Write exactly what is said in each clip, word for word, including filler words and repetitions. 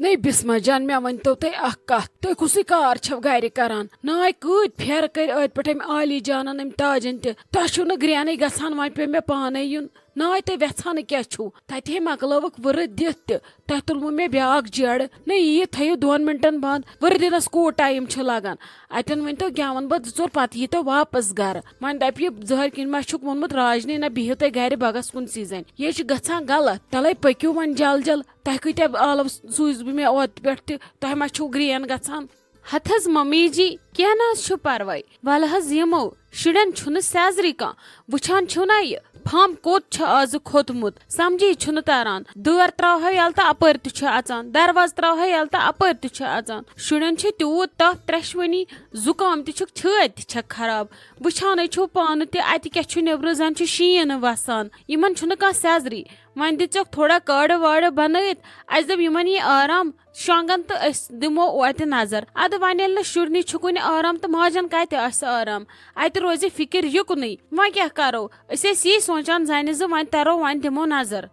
نٔے بسمہ جان، مےٚ ؤنۍتو تُہۍ اکھ کتھ، تُہۍ کُسٕے کار چھو گرِ کران؟ ناے کۭتۍ پھیرٕ کٔرۍ أتۍ پٮ۪ٹھ أمۍ عالی جانن، أمۍ تاجن تہِ، تۄہہِ چھُو نہٕ گرینٕے گژھان، وۄنۍ پیوٚو مےٚ پانے یُن۔ ناے تُہۍ وٮ۪ژھان کیٛاہ چھُو؟ تتہِ ہے مۄکلٲوٕکھ وٕرٕ دِتھ تہِ، تۄہہِ تُلوٕ مےٚ بیاکھ جیڑٕ۔ نٔے یہِ تھٲیِو دۄن منٹن بنٛد، وٕرٕ دِنس کوٗت ٹایم چھُ لگان؟ اتٮ۪ن ؤنۍتو گٮ۪وَن بہٕ زٕ ژور، پتہٕ ییٖتو واپس گرٕ۔ وۄنۍ دپہِ یہِ ظٲہر کِنۍ ما چھُکھ ووٚنمُت راجنی، نہ بِہِو تُہۍ گرِ، بہٕ گژھٕ کُنسٕے زٔنۍ۔ یہِ چھُ گژھان غلط، تلے پٔکِو وۄنۍ جل جل۔ تۄہہِ کۭتیاہ آلو سوٗزۍ بہٕ مےٚ اوترٕ پٮ۪ٹھ تہِ، تۄہہِ ما چھُو گرین گژھان؟ ہتہٕ حظ ممی جی، کینٛہہ نہ حظ چھُ پرواے، ولہٕ حظ یِمو۔ شُرٮ۪ن چھُنہٕ سیزرٕے کانٛہہ، وٕچھان چھِو نا یہِ پھمب کوٚت چھُ آزٕ کھوٚتمُت، سمجھی چھُنہٕ تران۔ دٲر تراوہو یلہٕ تہٕ اپٲرۍ تہِ چھُ اژان، دروازٕ تراوہو یلہٕ تہٕ اپٲرۍ تہِ چھُ اژان۔ شُرٮ۪ن چھِ تیوٗت تپھ ترٛٮ۪شوٕنی، زُکام تہِ چھُکھ، چھٲتۍ تہِ چھکھ خراب۔ وٕچھانٕے چھِو پانہٕ تہِ، اتہِ کیٛاہ چھُ نیبرٕ، زن چھُ شیٖن وسان، یِمن چھُنہٕ کانٛہہ سیزرٕے۔ وۄنۍ دِژکھ تھوڑا کٲڑٕ واڑٕ بنٲیِتھ، اسہِ دوٚپ یِمن یی آرام شۄنٛگن تہٕ أسۍ دِمو اتہِ نظر۔ ادٕ وۄنۍ ییٚلہِ نہٕ شُرنٕے چھُ کُنہِ آرام تہٕ ماجن کتہِ آسہِ آرام؟ اتہِ روزِ فکر یُکنُے۔ وۄنۍ کیٛاہ کرو؟ أسۍ ٲسۍ یی سونٛچان زنہِ زٕ، وۄنۍ ترو، وۄنۍ دِمو نظر۔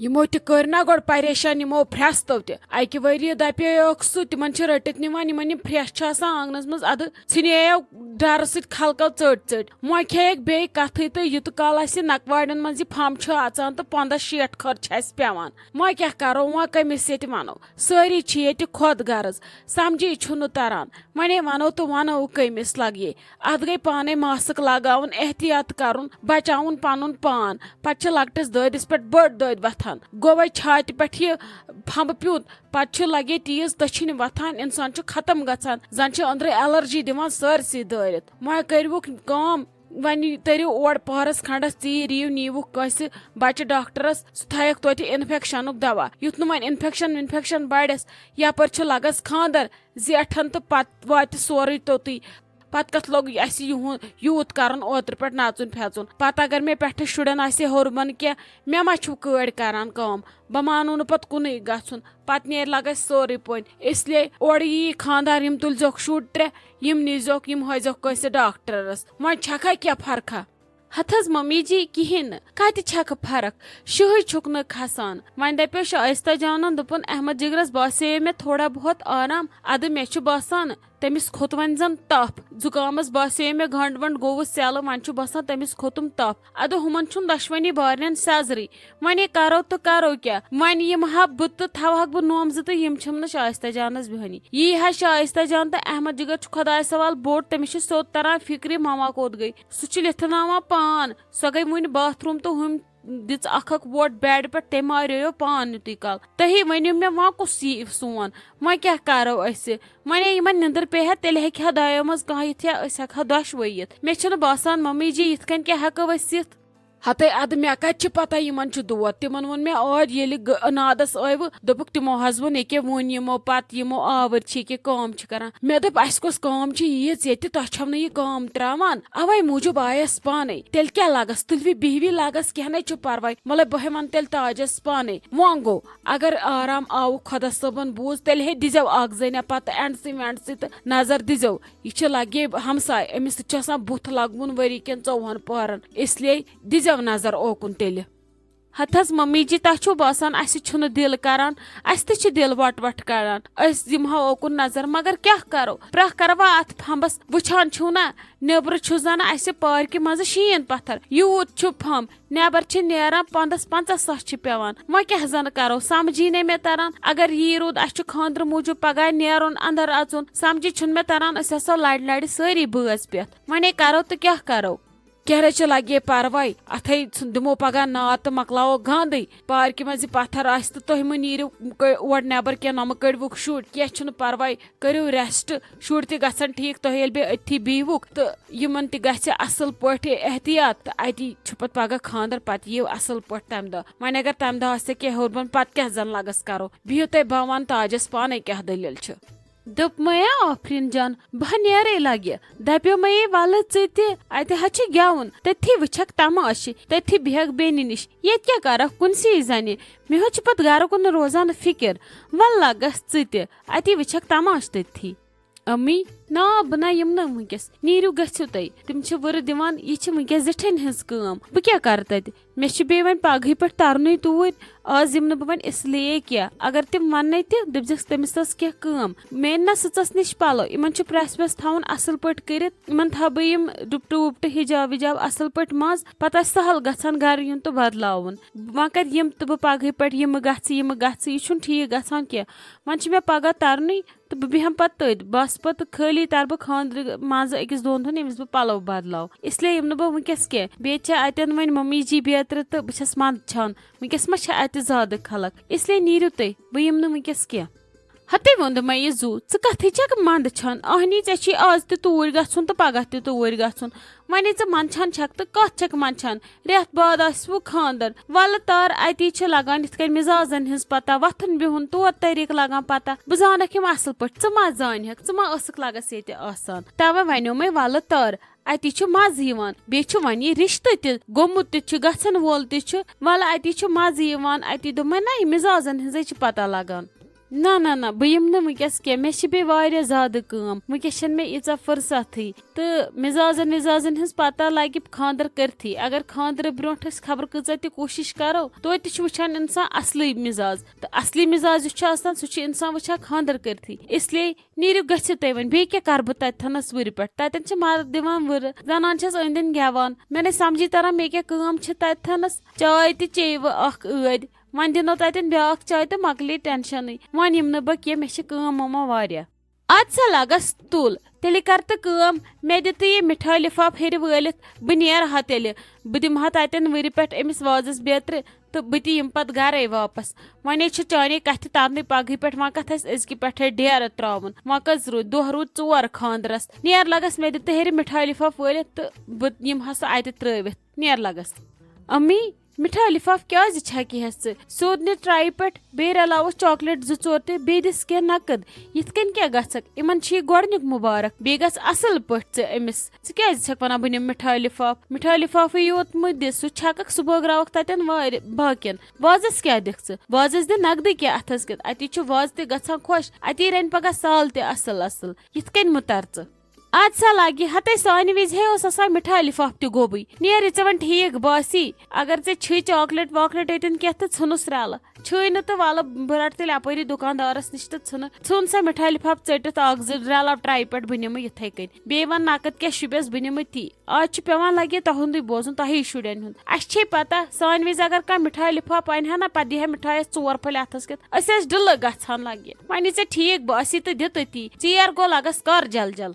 یِمو تہِ کٔرۍ نا گۄڈٕ پریشان یِمو پھرٛستو تہِ۔ اکہِ ؤریہِ دپیوکھ سُہ، تِمن چھِ رٔٹِتھ نِوان، یِمن یِم پھرٛٮ۪س چھِ آسان آنٛگنس منٛز، ادٕ ژھٕنییو ڈرٕ سۭتۍ خلقو ژٔٹۍ ژٔٹۍ۔ وۄنۍ کھیٚیکھ بیٚیہِ کتھٕے تہٕ یوٗت کال اسہِ نقوارٮ۪ن منٛز یہِ پھمب چھُ اژان تہٕ پنٛداہ شیٹھ خٲر چھِ اسہِ پٮ۪وان۔ وۄنۍ کیٛاہ کرو، وۄنۍ کٔمِس سۭتۍ ونو؟ سٲری چھِ ییٚتہِ خۄد غرض، سمجھی چھُنہٕ تران۔ وۄنۍ ونو تہٕ ونو کٔمِس لگہِ۔ اتھ گٔے پانے ماسک لگاوُن، احتیاط کرُن، بچاوُن پنُن پان۔ پتہٕ چھِ لۄکٹِس دٲدِس پٮ۪ٹھ بٔڑ دٲدۍ وۄتھان۔ گوٚوے چھاتہِ پٮ۪ٹھ یہِ پھمبہٕ پیوٗنت، پتہٕ چھِ لگے تیز تٔچھِنۍ وۄتھان، انسان چھُ ختم گژھان، زن چھِ أنٛدرٕ الرجی دِوان سٲرسٕے دٲرِتھ۔ وۄنۍ کٔرِوُکھ کٲم، وۄنۍ تٔرِو اور پہرس کھنڈس ژیٖرۍ، یِیِو نیٖوُکھ کٲنٛسہِ بچہِ ڈاکٹرس، سُہ تھایکھ توتہِ انفیکشنُک دوا۔ یُتھ نہٕ وۄنۍ انفیکشن ونفیکشن بڑٮ۪س، یپٲرۍ چھُ لگس خانٛدر زیٹھن تہٕ پتہٕ واتہِ سورُے توٚتُے۔ پتہٕ کتھ لوٚگ اسہِ یِہُنٛد یوٗت کرُن اوترٕ پٮ۪ٹھ نژُن پھیژُن؟ پتہٕ اگر مےٚ پٮ۪ٹھٕ شُرٮ۪ن آسہِ ہے ہیوٚرمُن کینٛہہ، مےٚ ما چھُو کٲڑۍ کران کٲم؟ بہٕ مانو نہٕ پتہٕ کُنُے گژھُن، پتہٕ نیرِ لگس سورُے پٔنۍ۔ اس لیے اورٕ یی خانٛدار، یِم تُلزیوکھ شُرۍ ترٛےٚ، یِم نیٖزیوکھ، یِم ہٲیزیوکھ کٲنٛسہِ ڈاکٹرس۔ وۄنۍ چھکھا کینٛہہ فرقہ؟ ہتہٕ حظ ممی جی، کِہیٖنۍ نہٕ، کتہِ چھکھ فرق؟ شُہٕے چھُکھ نہٕ کھسان۔ وۄنۍ دپیو شائستہ جانن، دوٚپُن احمد جگرس باسیو مےٚ تھوڑا بہت آرام، ادٕ مےٚ چھُ باسان تٔمِس کھوٚت وۄنۍ زن تپھ۔ زُکامس باسیو مےٚ گنڈ ونڈ گوٚوُس سیلہٕ، وۄنۍ چھُ باسان تٔمِس کھوٚتُم تپھ۔ ادٕ ہُمن چھُنہٕ دۄشوٕنی بارنٮ۪ن سیزرٕے۔ وۄنۍ ہے کرو تہٕ کرو کیٛاہ؟ وۄنۍ یِمہٕ ہا بہٕ تہٕ تھاوہکھ بہٕ نوم زٕ تہٕ یِم چھِم نہٕ شائستہ جانس بیہنی۔ یی ہا شائستہ جان تہٕ احمد جگر چھُ خۄداے سوال بوٚڑ، تٔمِس چھِ سیوٚد تران فکرِ ماما کوٚت گٔے۔ سُہ چھُ لِتھناوان پان۔ سۄ گٔے وُنہِ باتھ روم تہٕ ہُمۍ دِژ اکھ اکھ ووٹ بیڈ پٮ۪ٹھ، تٔمۍ ماریو پان یُتُے کال۔ تُہی ؤنِو مےٚ، وۄنۍ کُس یی سون؟ وۄنۍ کیٛاہ کرو أسۍ؟ وۄنۍ ییٚلہِ یِمن نِندٕر پیٚیہِ ہا، تیٚلہِ ہیٚکہِ ہا دۄیو منٛز کانٛہہ یِتھ یا أسۍ ہٮ۪کہٕ ہا دۄشوے یِتھ۔ مےٚ چھُنہٕ باسان ممی جی یِتھ کٔنۍ کیٛاہ ہٮ۪کو أسۍ یِتھ۔ ہتے ادٕ مےٚ کتہِ چھِ پتہ یِمن چھُ دود؟ تِمن ووٚن مےٚ ٲدۍ ییٚلہِ گ-، نادس ٲیوٕ، دوٚپُکھ تِمو حظ ووٚن ییٚکیٛاہ وُنۍ یِمو پتہٕ یِمو آوٕرۍ چھِ ییٚکیٛاہ کٲم چھِ کران۔ مےٚ دوٚپ اسہِ کۄس کٲم چھِ ییٖژ ییٚتہِ، تۄہہِ چھو نہٕ یہِ کٲم تراوان؟ اوے موٗجوٗب آیس پانے۔ تیٚلہِ کیٛاہ لگس؟ تُلوِ بِہوِ لگس، کینٛہہ نے چھُ پرواے۔ مطلب بہٕ ہے ونہٕ تیٚلہِ تاجس پانے۔ وۄنۍ گوٚو، اگر آرام آوُکھ خۄدا صٲبن بوٗز، تیٚلہِ ہے دِزیو اکھ زٔنۍ پتہٕ اینڈسٕے وینڈسٕے تہٕ نظر دِزیو۔ یہِ چھِ لگے ہمساے، أمِس سۭتۍ چھُ آسان بُتھ لگوُن ؤری کٮ۪ن ژوٚوُہن پہرن، اس لیے دِزیو نظر اوکُن تیٚلہِ۔ ہتہٕ حظ ممی جی، تۄہہِ چھُو باسان اسہِ چھُنہٕ دِل کران؟ اسہِ تہِ چھِ دِل وٹ وٹ کران، أسۍ دِمہو اوکُن نظر، مگر کیٛاہ کرو؟ پرٛاہ کروا اتھ پھمبس؟ وٕچھان چھِو نا، نیبرٕ چھُ زن اسہِ پارکہِ منٛزٕ شیٖن پتھر، یوٗت چھُ پھمب، نٮ۪بر چھِ نیران پندس پنژاہ ساس چھِ پٮ۪وان۔ وۄنۍ کیٛاہ زن کرو، سمجھی نے مےٚ تران۔ اگر یی روٗد، اسہِ چھُ خانٛدرٕ موٗجوٗب پگاہ نیرُن اندر اژُن، سمجھی چھُنہٕ مےٚ تران، أسۍ آسو لڑِ لڑِ سٲری بٲژ پٮ۪تھ۔ وۄنۍ ہے کرو تہٕ کیٛاہ کرو؟ کینٛہہ نہ چھِ، لگے پرواے، اتھے ژھُن-، دِمو پگاہ ناد تہٕ مۄکلاوو گاندٕے۔ پارکہِ منٛز یہِ پتھر آسہِ تہٕ تُہۍ مہٕ نیٖرِو ک-، اور نٮ۪بر کینٛہہ، نۄمہٕ کٔڑۍوُکھ شُرۍ، کینٛہہ چھُنہٕ پرواے، کٔرِو ریسٹ۔ شُرۍ تہِ گژھن ٹھیٖک، تۄہہِ ییٚلہِ بیٚیہِ أتھی بِہِوُکھ تہٕ یِمن تہِ گژھِ اصل پٲٹھۍ احتیاط تہٕ اتی چھُ پتہٕ پگاہ خانٛدر، پتہٕ یِیِو اصل پٲٹھۍ تمہِ دۄہ۔ وۄنۍ اگر تمہِ دۄہ آسہِ کینٛہہ ہیوٚر بۄن، پتہٕ کیٛاہ زن لگس کرو؟ بِہِو تُہۍ، بہٕ ونہٕ تاجس پانے کیٛاہ دٔلیٖل چھِ۔ دوٚپ مےٚ، آفرین جان، بہٕ نیرے لگہِ۔ دپیو مےٚ، وَلہٕ ژٕ تہِ، اَتہِ حظ چھِ گٮ۪وُن، تٔتھی وٕچھکھ تماشہِ، تٔتھی بیٚہکھ بیٚنہِ نِش۔ ییٚتہِ کیٛاہ کرکھ کُنسٕے زنہِ؟ مےٚ حظ چھِ پتہٕ گرٕ کُن روزان فکر۔ وَلہٕ لگس ژٕ تہِ، اَتی وٕچھکھ تماشہٕ تٔتھی۔ امی، نا، بہٕ نہ یِمہٕ نہٕ وٕنکیٚس۔ نیٖرِو، گٔژھِو تُہۍ۔ تِم چھِ وٕرٕ دِوان، یہِ چھِ وٕنکیٚس زِٹھٮ۪ن ہٕنٛز کٲم۔ بہٕ کیٛاہ کَرٕ تَتہِ؟ مےٚ چھِ بیٚیہِ وۄنۍ پگہٕے پٮ۪ٹھ تَرنُے توٗرۍ۔ آز یِمہٕ نہٕ بہٕ وۄنۍ اس لیے کینٛہہ۔ اگر تِم وَننے تہِ، دٔپزٮ۪کھ تٔمِس ٲس کینٛہہ کٲم۔ مےٚ أنۍ نہ سٕژَس نِش پَلو، یِمَن چھُ پرٛٮ۪س وٮ۪س تھاوُن اَصٕل پٲٹھۍ کٔرِتھ۔ یِمَن تھاوٕ بہٕ یِم ڈُپٹہٕ وُپٹہٕ، حِجاب وِجاب اَصٕل پٲٹھۍ منٛز۔ پَتہٕ آسہِ سَہَل گژھان گَرٕ یُن تہٕ بدلاوُن۔ وۄنۍ کَتہِ یِم تہٕ بہٕ پگہٕے پٮ۪ٹھ یِمہٕ گژھٕ، یِمہٕ گژھٕ، یہِ چھُنہٕ ٹھیٖک گژھان کینٛہہ۔ وۄنۍ چھِ مےٚ پگاہ تَرنُے۔ تہٕ بہٕ بیٚہمہٕ پتہٕ تٔتھۍ، بس پتہٕ خٲلی ترٕ بہٕ خانٛدرٕ منٛزٕ أکِس دۄن دۄہن، ییٚمِس بہٕ پلو بدلاو۔ اس لیے یِمہٕ نہٕ بہٕ وٕنکیٚس کینٛہہ۔ بیٚیہِ چھِ اتٮ۪ن وۄنۍ ممی جی بیترِ تہٕ بہٕ چھَس منٛدچھان۔ وٕنکیٚس ما چھِ اتہِ زیادٕ خلق؟ اس لیے نیٖرِو تُہۍ، بہٕ یِمہٕ نہٕ وٕنکیٚس کینٛہہ۔ ہتے ووٚن دوٚپمَے یہِ زُو، ژٕ کتھٕے چھکھ منٛدچھان؟ آہنی، ژےٚ چھی آز تہِ توٗرۍ گژھُن تہٕ پگاہ تہِ توٗرۍ گژھُن۔ وۄنۍ ژٕ منٛدچھان چھکھ تہٕ کتھ چھکھ منٛدچھان؟ رٮ۪تھ بعد آسہِ وۄنۍ خانٛدر۔ وَلہٕ تَر، اَتی چھِ لگان یِتھ کٔنۍ مِزازن ہٕنٛز پتہ، وۄتھُن بِہُن، طور طریٖقہٕ لگان پتہ۔ بہٕ زانکھ یِم اَصٕل پٲٹھۍ، ژٕ ما زانکھ، ژٕ ما ٲسٕکھ لگس ییٚتہِ آسان؟ تَوَے وَنیومَے وَلہٕ تَر، اَتی چھُ مَزٕ یِوان۔ بیٚیہِ چھُ وۄنۍ یہِ رِشتہٕ تہِ گوٚمُت تہِ چھُ، گژھن وول تہِ چھُ۔ وَلہٕ اَتی چھُ مَزٕ یِوان، اَتی دوٚپمَے نہ، یہِ مِزازن ہٕنٛزے چھِ پتہ لگان۔ نہ نہ نہ، بہٕ یِمہٕ نہٕ وٕنکیٚس کینٛہہ، مےٚ چھِ بیٚیہِ واریاہ زیادٕ کٲم، وٕنکیٚس چھَنہٕ مےٚ ییٖژاہ فرصتھٕے۔ تہٕ مِزازن وِزازن ہٕنٛز پتہ لگہِ خانٛدر کٔرتھٕے۔ اگر خانٛدرٕ برونٛٹھ أسۍ خبر کۭژاہ تہِ کوٗشش کرو، توتہِ چھُ وٕچھان انسان اصلی مِزاز۔ تہٕ اصلی مِزاز یُس چھُ آسان، سُہ چھُ انسان وٕچھان خانٛدر کٔرتھٕے۔ اس لیے نیٖرِو، گٔژھِو تُہۍ وۄنۍ، بیٚیہِ کیٛاہ کرٕ بہٕ تتہِ تھنس وٕرِ پٮ۪ٹھ؟ تتٮ۪ن چھِ مرد دِوان وٕرٕ، زنان چھس أنٛدۍ أنٛدۍ گٮ۪وان۔ مےٚ نے سمجھی تران، مےٚ کیٛاہ کٲم چھِ تتہِ تھنس؟ چاے تہِ چیٚیہِ وۄنۍ اکھ ٲدۍ۔ وۄنۍ دِنو تتٮ۪ن بیٛاکھ چاے تہٕ مۄکلے ٹینشنٕے۔ وۄنۍ یِمہٕ نہٕ بہٕ کینٛہہ، مےٚ چھِ کٲم مما واریاہ۔ اد سا لگس تُل، تیٚلہِ کر تہٕ کٲم، مےٚ دِ تہٕ یہِ مِٹھٲے لِفاف ہیٚرِ وٲلِتھ، بہٕ نیرٕ ہا تیٚلہِ۔ بہٕ دِمہٕ ہا تتٮ۪ن وٕرِ پٮ۪ٹھ أمِس وازس بیترِ تہٕ بہٕ تہِ یِمہٕ پتہٕ گرے واپس۔ وۄنۍ چھِ چانے کتھِ ترنٕے پگہٕے پٮ۪ٹھ، وۄنۍ کتھ آسہِ أزکہِ پٮ۪ٹھے ڈیرٕ ترٛاوُن؟ وۄنۍ کٔژ روٗدۍ؟ دۄہ روٗد ژور خانٛدرس۔ نیر لگس، مےٚ دِ تہٕ ہیٚرِ مِٹھٲے لِفاف وٲلِتھ تہٕ بہٕ یِمہٕ ہا سُہ اتہِ ترٛٲوِتھ۔ نیر لگس۔ امی، مِٹھٲے لِفاف کیٛازِ چھَکہِ ہٮ۪س ژٕ؟ سیوٚد نہِ ٹرٛایہِ پٮ۪ٹھ، بیٚیہِ رلاوَس چاکلیٹ زٕ ژور تہِ، بیٚیہِ دِس کینٛہہ نقد۔ یِتھ کٔنۍ کیٛاہ گژھکھ؟ یِمن چھُ یہِ گۄڈٕنیُک مُبارک، بیٚیہِ گژھ اَصٕل پٲٹھۍ ژٕ أمِس۔ ژٕ کیٛازِ چھَکھ وَنان بہٕ نِمہٕ مِٹھٲے لِفاف؟ مِٹھٲے لِفافٕے یوت مہٕ دِ، سُہ چھَکَکھ، سُہ بٲگراوَکھ تَتٮ۪ن وارِ باقیَن۔ وازَس کیٛاہ دِکھ ژٕ؟ وازَس دِ نقدٕے کینٛہہ اَتھَس کٮ۪تھ، اَتی چھُ وازٕ تہِ گژھان خۄش، اَتی رَنہِ پَگاہ سال تہِ اَصٕل اَصٕل۔ یِتھ کٔنۍ مہٕ تَر ژٕ۔ اَدٕ سا لگہِ، ہتے سانہِ وِزِ ہے اوس آسان مِٹھایہِ لِفاف تہِ گوٚبُے۔ نیرِ ژےٚ وۄنۍ ٹھیٖک باسی، اگر ژےٚ چھُے چاکلیٹ واکلیٹ ییٚتٮ۪ن کینٛہہ تہٕ ژھٕنُس رلہٕ۔ چھُے نہٕ تہٕ وَلہٕ بہٕ رَٹہٕ تیٚلہِ اَپٲری دُکاندارَس نِش تہٕ ژھٕنہٕ، ژھٕن سا مِٹھایہِ لِفاف ژٔٹِتھ اَکھ زٕ رَلاو ٹرٛاے پٮ۪ٹھ، بہٕ نِمہٕ یِتھَے کٔنۍ۔ بیٚیہِ وَن نَقٕد کیٛاہ شوٗبٮ۪س، بہٕ نِمہٕ تی۔ آز چھُ پٮ۪وان لگہِ تُہُنٛدُے بوزُن، تۄہے شُرٮ۪ن ہُنٛد۔ اَسہِ چھے پَتہ، سانہِ وِزِ اگر کانٛہہ مِٹھایہِ لِفاف اَنہِ ہا نہ، پَتہٕ دِیہِ ہا مِٹھایَس ژور پھٔلۍ اَتھَس کٮ۪تھ، أسۍ ٲسۍ ڈِلہٕ گژھان لگہِ۔ وۄنۍ یہِ ژےٚ ٹھیٖک باسی تہٕ دِ تٔتی۔ ژیر گوٚو، لگس کر جل جل۔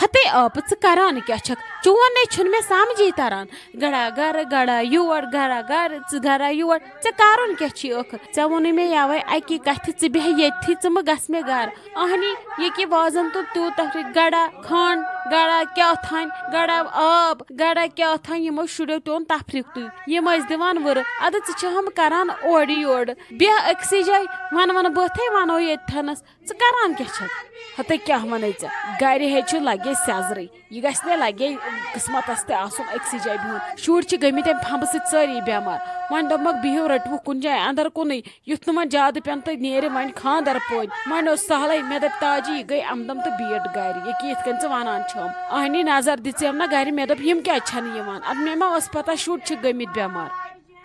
ہتے آپہٕ، ژٕ کران کیٛاہ چھکھ؟ چون نے چھُنہٕ مےٚ سمجھی تران۔ گڑا گرٕ، گڑا یور، گڑا گرٕ، ژٕ گڑا یور۔ ژےٚ کرُن کیٛاہ چھُے ٲخٕر؟ ژےٚ ووٚنُے مےٚ یوے اکی کتھِ، ژٕ بیٚہہ ییٚتھی، ژٕ مہٕ گژھ مےٚ گرٕ۔ اہنی، یہِ کہِ وازن تُل تیوٗت تفریٖق، گڑا کھنٛڈ، گڑا کیٛاہ تھانۍ، گڑا آب، گڑا کیٛاہ تھانۍ، یِمو شُریو تہِ اوٚن تفریٖق تُل۔ یِم ٲسۍ دِوان وٕرٕ۔ ادٕ ژٕ چھہم کران اورٕ یورٕ۔ بیٚہہ أکسٕے جایہِ، ونہٕ ونہٕ بٲتھے ونو ییٚتہِ تھنس۔ ژٕ کران کیٛاہ چھکھ؟ ہتے کیٛاہ ونے ژےٚ؟ گرِ ہے چھُ لگے سیزرٕے۔ یہِ گژھِ نے لگے قسمتس تہِ آسُن أکسٕے جایہِ بِہُن۔ شُرۍ چھِ گٔمٕتۍ امہِ پھمبہٕ سۭتۍ سٲری بٮ۪مار۔ وۄنۍ دوٚپمکھ بِہِو رٔٹِوُکھ کُنہِ جایہِ اندر کُنُے، یُتھ نہٕ وۄنۍ زیادٕ پٮ۪ن تہٕ نیرِ وۄنۍ خاندر پوٚدۍ۔ وۄنۍ اوس سہلٕے، مےٚ دوٚپ تاجی یہِ گٔے امدم تہٕ بیٖٹھ گرِ، یہِ کہِ یِتھ کٔنۍ ژٕ ونان چھَم۔ اہنی نظر دِژیم نہ گرِ، مےٚ دوٚپ یِم کیٛازِ چھنہٕ یِوان؟ ادٕ مےٚ ما ٲس پتہ شُرۍ چھِ گٔمٕتۍ بٮ۪مار۔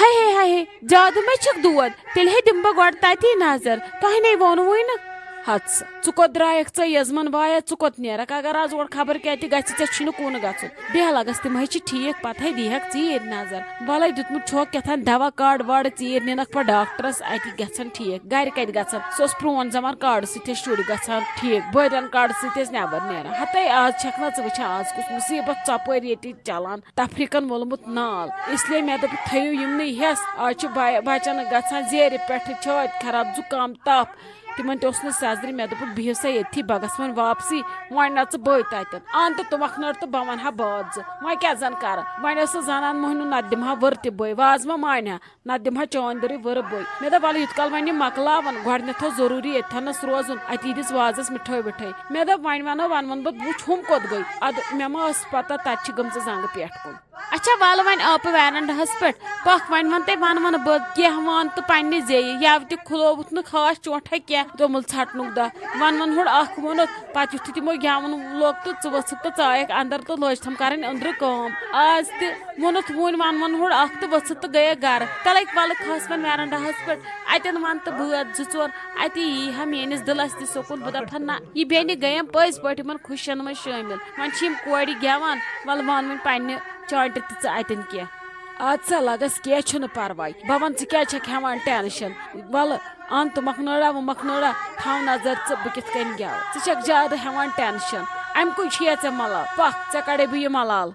ہے ہے ہے ہے، زیادٕ مہ چھکھ دود، تیٚلہِ ہے دِمہٕ بہٕ گۄڈٕ تتی نظر، تۄہہِ نے ووٚنوُے نہٕ۔ ہتہٕ سا، ژٕ کوٚت درٛایکھ ژٕ یزمن بایا، ژٕ کوٚت نیرکھ؟ اگر از اورٕ خبر کیٛاہ تہِ گژھِ، ژےٚ چھُے نہٕ کُن گژھُن۔ بیٚہہ لگس، تِم ہے چھِ ٹھیٖک، پتہٕ ہے دیٖہکھ ژیٖرۍ نظر۔ ولے دیُتمُت چھوکھ کیٛاہ تام دوا کارڈ وارڈ، ژیٖرۍ نِنکھ پتہٕ ڈاکٹرس، اتی گژھن ٹھیٖک۔ گرِ کتہِ گژھن؟ سُہ اوس پرون زمان کارڈ سۭتۍ ٲسۍ شُرۍ گژھان ٹھیٖک، بٲدیان کارڈ سۭتۍ ٲسۍ نٮ۪بر نیران۔ ہتے آز چھکھ نا ژٕ وٕچھان، از کُس مُصیبت ژۄپٲرۍ ییٚتہِ چلان۔ تفریقن وولمُت نال، اس لیے مےٚ دوٚپ تھٲیِو یِمنٕے ہٮ۪س۔ آز چھِ با-، بچن گژھان زیرِ پٮ۪ٹھٕ چھٲتۍ خراب، زُکام، تپھ۔ تِمن تہِ اوس نہٕ سیزرِ، مےٚ دوٚپُکھ بِہِو سا ییٚتھی، بہٕ گژھٕ وۄنۍ واپسٕے۔ وۄنۍ نہ ژٕ بٲے تتٮ۪ن، ان تہٕ تُمکھ نٔر تہٕ بہٕ ونہٕ ہا بٲتھ زٕ۔ وۄنۍ کیٛاہ زن کرٕ؟ وۄنۍ ٲس سۄ زنان مۄہنیو، نتہٕ دِمہٕ ہا ؤر تہِ بٲے، وازٕ ما مانہِ ہا، نتہٕ دِمہٕ ہا چٲنٛدرٕے ؤر بٲے۔ مےٚ دوٚپ ولہٕ یُتھ کال وۄنۍ یِم مۄکلاون، گۄڈٕنٮ۪تھ اوس ضروٗری ییٚتہِ تھنس روزُن، اتی دِس وازس مِٹھٲے وِٹھٲے۔ مےٚ دوٚپ وۄنۍ ونو، ونہٕ ونہٕ بہٕ وُچھ ہُم کوٚت گٔے۔ ادٕ مےٚ ما ٲس پتہ تتہِ چھِ گٔمژٕ زنٛگہٕ پٮ۪ٹھ کُن۔ اچھا، ولہٕ وۄنۍ آپہٕ ویرنڈاہس پٮ۪ٹھ پکھ، وۄنۍ ون تٔمۍ ونہٕ ونہٕ بہٕ کینٛہہ وان تہٕ پننہِ زیٚیہِ یوٕ تہِ کھُلووُتھ نہٕ خاص چونٹھا کینٛہہ، توٚمُل ژھٹنُک دۄہ۔ وَن وَن ہُڑ اکھ ووٚنُتھ، پتہٕ یُتھُے تِمو گٮ۪وُن لوگ تہٕ ژٕ ؤژھٕکھ تہٕ ژایَکھ اندر تہٕ لٲج تھَم کرٕنۍ أنٛدرٕ کٲم۔ آز تہِ ووٚنُتھ وُنۍ وَن وَن ہُڑ اکھ تہٕ ؤژھٕکھ تہٕ گٔیَکھ گرٕ۔ تَلَے وَلہٕ کھس وۄنۍ ویرنڈاہَس پٮ۪ٹھ، اَتٮ۪ن وَن تہٕ بٲتھ زٕ ژور، اَتی یی ہا میٲنِس دِلَس تہِ سکوٗن۔ بہٕ دَپہٕ ہَن نہ، یہِ بیٚنہِ گٔیم پٔزۍ پٲٹھۍ یِمَن خوشیَن منٛز شٲمِل۔ وۄنۍ چھِ یِم کورِ گٮ۪وان، وَلہٕ وَن وۄنۍ پننہِ چانٹہِ تہٕ ژٕ اَتٮ۪ن کینٛہہ۔ اَدٕ سا لَگَس، کینٛہہ چھُنہٕ پَرواے۔ بہٕ وَن ژٕ کیٛازِ چھَکھ ہٮ۪وان ٹٮ۪نشَن؟ وَلہٕ اَن تہٕ مۄکھنٲڑا وۄنۍ مۄکھنٲڑا، تھاو نظر ژٕ بہٕ کِتھ کٔنۍ گٮ۪وٕ۔ ژٕ چھَکھ زیادٕ ہٮ۪وان ٹٮ۪نشَن۔ اَمہِ کُے چھُیا ژےٚ ملال؟ پَکھ، ژےٚ کَڑے بہٕ یہِ ملال۔